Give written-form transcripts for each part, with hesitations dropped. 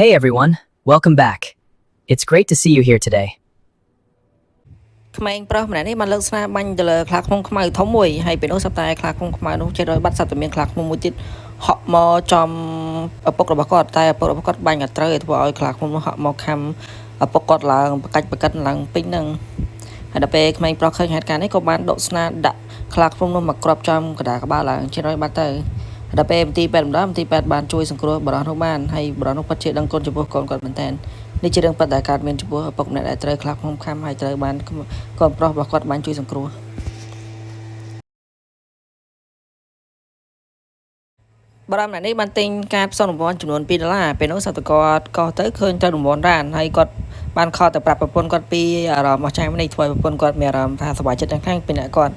Hey everyone, welcome back. It's great to see you here today. ក្មេងប្រុសម្នាក់នេះបានលើកស្នាបាញ់ទៅលើខ្លាឃ្មុំខ្មៅធំមួយហើយពេលនោះស្រាប់តែខ្លាឃ្មុំខ្មៅនោះចេះរយបាត់ស្រាប់តែមានខ្លាឃ្មុំមួយទៀតហក់មកចំឪពុករបស់គាត់តែឪពុករបស់គាត់បាញ់អត់ត្រូវឲ្យធ្វើឲ្យខ្លាឃ្មុំនោះហក់មកខាំឪពុកគាត់ឡើងបកាច់បកិនឡើងពេញហ្នឹងហើយដល់ពេលក្មេងប្រុសឃើញហេតុការណ៍នេះក៏បានដកស្នាដាក់ខ្លាឃ្មុំនោះមកគ្រាប់ចំកណ្ដាលក្បាលឡើងចេះរយបាត់ទៅហើយដល់ពេលមន្ទីរពេទ្យម្ដងមន្ទីរពេទ្យបានជួយសង្គ្រោះបុរសនោះបានហើយបុរសនោះពិតជាដឹងគុណចំពោះកូនគាត់មែនទែននេះជារឿងពិតដែលកើតមានចំពោះឪពុកម្នាក់ដែលត្រូវខ្លាឃ្មុំខាំហើយត្រូវបានកូនប្រុសរបស់គាត់បានជួយសង្គ្រោះ បារម្ភអ្នកនេះបានទិញកាតផ្សំរង្វាន់ចំនួន2ដុល្លារពេលនោះសត្វតគាត់កោះទៅឃើញត្រូវរង្វាន់រ៉ានហើយគាត់បានខលទៅប្រាប់ប្រពន្ធគាត់ពីអារម្មណ៍អស្ចារ្យនេះធ្វើឲ្យប្រពន្ធគាត់មានអារម្មណ៍ថាសប្បាយចិត្តយ៉ាងខ្លាំងពីអ្នកគាត់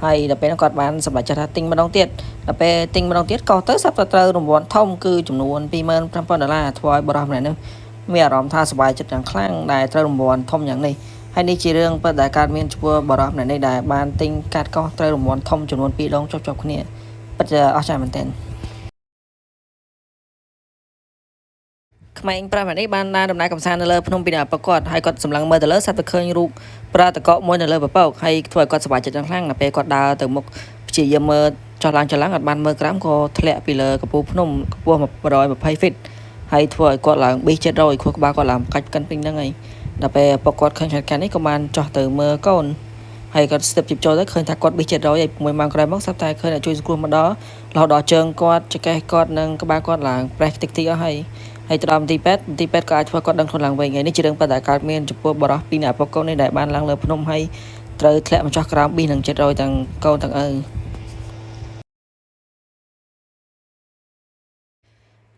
ហើយដល់ពេលនោះគាត់បានសម្រេចចិត្តថាទិញម្ដងទៀតដល់ពេលទិញម្ដងទៀតកោះទៅសត្វតត្រូវរង្វាន់ធំគឺចំនួន25,000ដុល្លារធ្វើឲ្យបុរសម្នាក់នេះមានអារម្មណ៍ថាសប្បាយចិត្តយ៉ាងខ្លាំងដែលត្រូវរង្វាន់ធំយ៉ាងនេះហើយនេះជារឿងពិតដែលកើតមានចំពោះបុរសម្នាក់នេះដែលបានទិញកាតកោះត្រូវរង្វាន់ធំចំនួន2ដងជាប់ៗគ្នាពិតជាអស្ចារ្យមែនទែន ក្មេងប្រុសម្នាក់នេះបានដើរដំណើរកម្សាន្តនៅលើភ្នំពីឪពុកគាត់ហើយគាត់សម្លឹងមើលទៅលើសត្វទៅឃើញរូបប្រើតកកមួយនៅលើពពកហើយធ្វើឲ្យគាត់សប្បាយចិត្តយ៉ាងខ្លាំងដល់ពេលគាត់ដើរទៅមុខព្យាយាមមើលចុះឡើងចុះឡើងអត់បានមើលក្រោមក៏ធ្លាក់ពីលើកំពូលភ្នំកម្ពស់120 feet ហើយធ្វើឲ្យគាត់ឡើងប៊ីស700ខួរក្បាលគាត់ឡើងកាច់កិនពេញហ្នឹងហើយដល់ពេលឪពុកគាត់ឃើញហេតុការណ៍នេះក៏បានចុះទៅមើលកូនហើយគាត់ស្ទាបជីបចូលទៅឃើញថាគាត់ប៊ីស700ហើយ1ម៉ោងក្រោយមកស្រាប់តែឃើញអ្នកជួយសង្គ្រោះមកដល់រហូតដល់ជើងគាត់ចង្កេះគាត់និងក្បាលគាត់ឡើងប្រេះតិចតិចអស់ហើយ ហើយទៅដល់មន្ទីរពេទ្យមន្ទីរពេទ្យក៏អាចធ្វើគាត់ដឹងខ្លួនឡើងវិញហើយនេះជារឿងពិតដែលកើតមានចំពោះបុរសពីរនាក់ឪពុកកូននេះដែលបានឡើងលើភ្នំហើយត្រូវធ្លាក់មកចុះក្រោមប៊ីសនឹង700ទាំងកូនទាំងឪ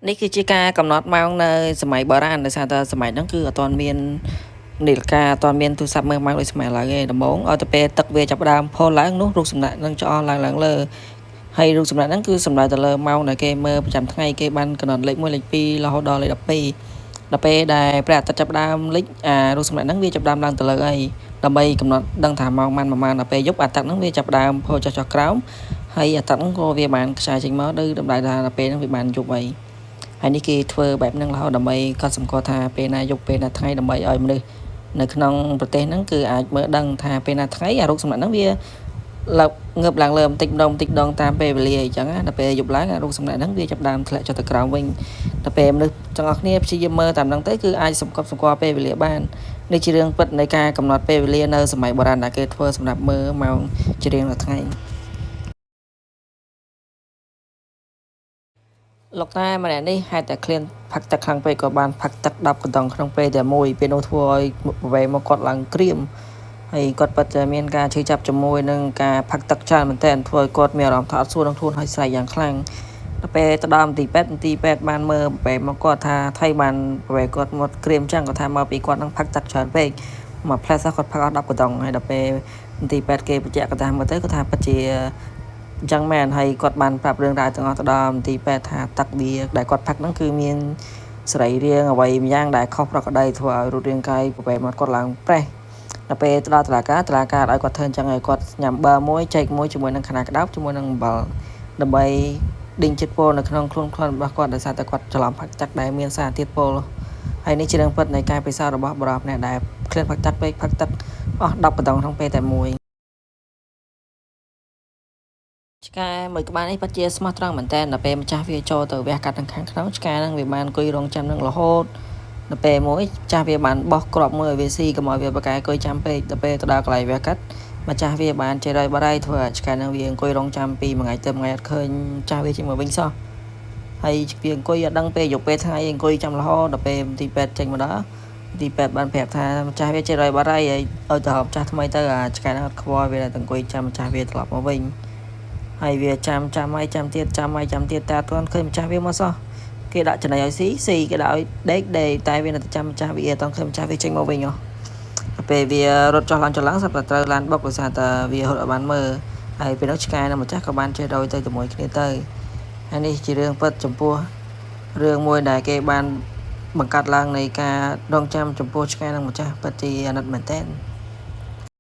នេះគឺជាការកំណត់ម៉ោងនៅសម័យបុរាណដោយសារតែសម័យហ្នឹងគឺអត់ទាន់មាននាឡិកាអត់ទាន់មានទូរស័ព្ទមើលម៉ោងដូចសម័យឥឡូវទេដំបូងឲ្យតែពេលទឹកវាចាប់ផ្ដើមផុលឡើងនោះរូបសំណាកនឹងឆ្អល់ឡើងឡើងលើហើយរូបសំណាកហ្នឹងគឺសំដៅទៅលើម៉ោងដែលគេមើលប្រចាំថ្ងៃគេបានកំណត់លេខ1លេខ2រហូតដល់លេខ12ដល់ពេលដែលព្រះអាទិត្យចាប់ផ្ដើមលិចអារូបសំណាកហ្នឹងវាចាប់ផ្ដើមឡើងទៅលើហើយដើម្បីកំណត់ដឹងថាម៉ោងប៉ុន្មានដល់ពេលយប់អាទឹកហ្នឹងវាចាប់ផ្ដើមផុលចុះចុះក្រោមហើយអាទឹកហ្នឹងក៏វាបានខ្ចាយចេញមកដោយតម្លៃថាដល់ពេលហ្នឹងវាបានយប់ហើយហើយនេះគេធ្វើបែបហ្នឹងរហូតដើម្បីកត់សម្គាល់ថាពេលណាយប់ពេលណាថ្ងៃដើម្បីឲ្យមនុស្សនៅក្នុងប្រទេសហ្នឹងគឺអាចមើលដឹងថាពេលណាថ្ងៃអារូបសំណាកហ្នឹងវាឡើងងើបឡើងលើបន្តិចម្ដងបន្តិចម្ដងតាមពេលវេលាអញ្ចឹងណាដល់ពេលយប់ឡើងអារូបសំណាកហ្នឹងវាចាប់ដើមធ្លាក់ចុះទៅក្រោមវិញដល់ពេលមនុស្សទាំងអស់គ្នាព្យាយាមមើលតាមហ្នឹងទៅគឺអាចសម្គាល់ពេលវេលាបាននេះជារឿងពិតនៃការកំណត់ពេលវេលានៅសម័យបុរាណដែលគេធ្វើសម្រាប់មើលម៉ោងជារៀងរាល់ថ្ងៃលោកតាម្នាក់នេះហេតុតែឃ្លានផឹកទឹកខ្លាំងពេកក៏បានផឹកទឹក10កន្តង់ក្នុងពេលតែមួយពេលនោះធ្វើឲ្យប្រវែមកគាត់ឡើងក្រៀមហើយគាត់ពិតជាមានការឈឺចាប់ជាមួយនឹងការផឹកទឹកច្រើនមែនទែនធ្វើឲ្យគាត់មានអារម្មណ៍ថាអត់ស្រួលនឹងខ្លួនហើយស្រែកយ៉ាងខ្លាំងដល់ពេលទៅដល់មន្ទីរពេទ្យមន្ទីរពេទ្យបានមើលប្រវែមកគាត់ថាថៃបានប្រវែគាត់មកក្រៀមចឹងគាត់ថាមកពីគាត់នឹងផឹកទឹកច្រើនពេកមួយផ្លែសោះគាត់ផឹកអស់10កន្តង់ហើយដល់ពេលមន្ទីរពេទ្យគេបញ្ជាក់គាត់ថាមើលទៅគាត់ថាពិតជាអញ្ចឹងមែនហើយគាត់បានប្រាប់រឿងរ៉ាវទាំងអស់ទៅដល់មន្ទីរពេទ្យថាទឹកវាដែលគាត់ផឹកហ្នឹងគឺមានសរីរាង្គអ្វីម្យ៉ាងដែលខុសប្រក្រតីធ្វើឲ្យរូបរាងកាយប្រវែមាត់គាត់ឡើងប្រេះដល់ពេលទៅដល់តុលាការតុលាការឲ្យគាត់ធ្វើអញ្ចឹងឲ្យគាត់ញ៉ាំប័រមួយចេកមួយជាមួយនឹងខ្នាក្តោបជាមួយនឹងអំបិលដើម្បីដេញជាតិពុលនៅក្នុងខ្លួនខ្លួនរបស់គាត់ដោយសារតែគាត់ច្រឡំផឹកទឹកដែលមានសារធាតុពុលហើយនេះជារឿងពិតនៃការពិសោធន៍របស់បុរសម្នាក់ដែលឃ្លានផឹកទឹកពេកផឹកទឹកអស់10កន្តង់ក្នុងពេលតែមួយឆ្កែមួយក្បាលនេះពិតជាស្មោះត្រង់មែនតើដល់ពេលម្ចាស់វាចូលទៅវះកាត់ខាងក្នុងឆ្កែហ្នឹងវាបានអង្គុយរងចាំនឹងរហូតដល់ពេលមួយចាស់វាបានបោះគ្រាប់មួយឲ្យវាស៊ីកុំឲ្យវាប្រកែអង្គុយចាំពេកដល់ពេលទៅដល់កន្លែងវះកាត់ម្ចាស់វាបានចេះរយបាត់ហើយធ្វើឲ្យឆ្កែហ្នឹងវាអង្គុយរងចាំពីមួយថ្ងៃទៅមួយថ្ងៃអត់ឃើញចាស់វាចេញមកវិញសោះហើយវាអង្គុយអត់ដឹងពេលយប់ពេលថ្ងៃអង្គុយចាំរហូតដល់ពេលមន្ទីរពេទ្យចេញមកដល់មន្ទីរពេទ្យបានប្រាប់ថាម្ចាស់វាចេះរយបាត់ហើយឲ្យទៅហៅម្ចាស់ថ្មីទៅអាឆ្កែហ្នឹងអត់ខ្វល់វាតែអង្គុយចាំម្ចាស់វាត្រឡប់មកវិញហើយវាចាំចាំហើយចាំទៀតចាំហើយចាំទៀតតែអត់ទាន់ឃើញម្ចាស់វាមកសោះគេដាក់ចំណីឲ្យស៊ីស៊ីគេដាក់ឲ្យដេកដេកតែវានៅតែចាំម្ចាស់វាអត់ទាន់ឃើញម្ចាស់វាចេញមកវិញហ៎ពេលវារត់ចុះឡើងចុះឡើងស្រាប់តែត្រូវឡានបុកដោយសារតែវារត់ឲ្យបានមើលហើយពេលនោះឆ្កែនិងម្ចាស់ក៏បានចេះរយទៅជាមួយគ្នាទៅហើយនេះជារឿងពិតចំពោះរឿងមួយដែលគេបានបង្កើតឡើងនៃការរងចាំចំពោះឆ្កែនិងម្ចាស់ពិតជាអាណិតមែនទែន។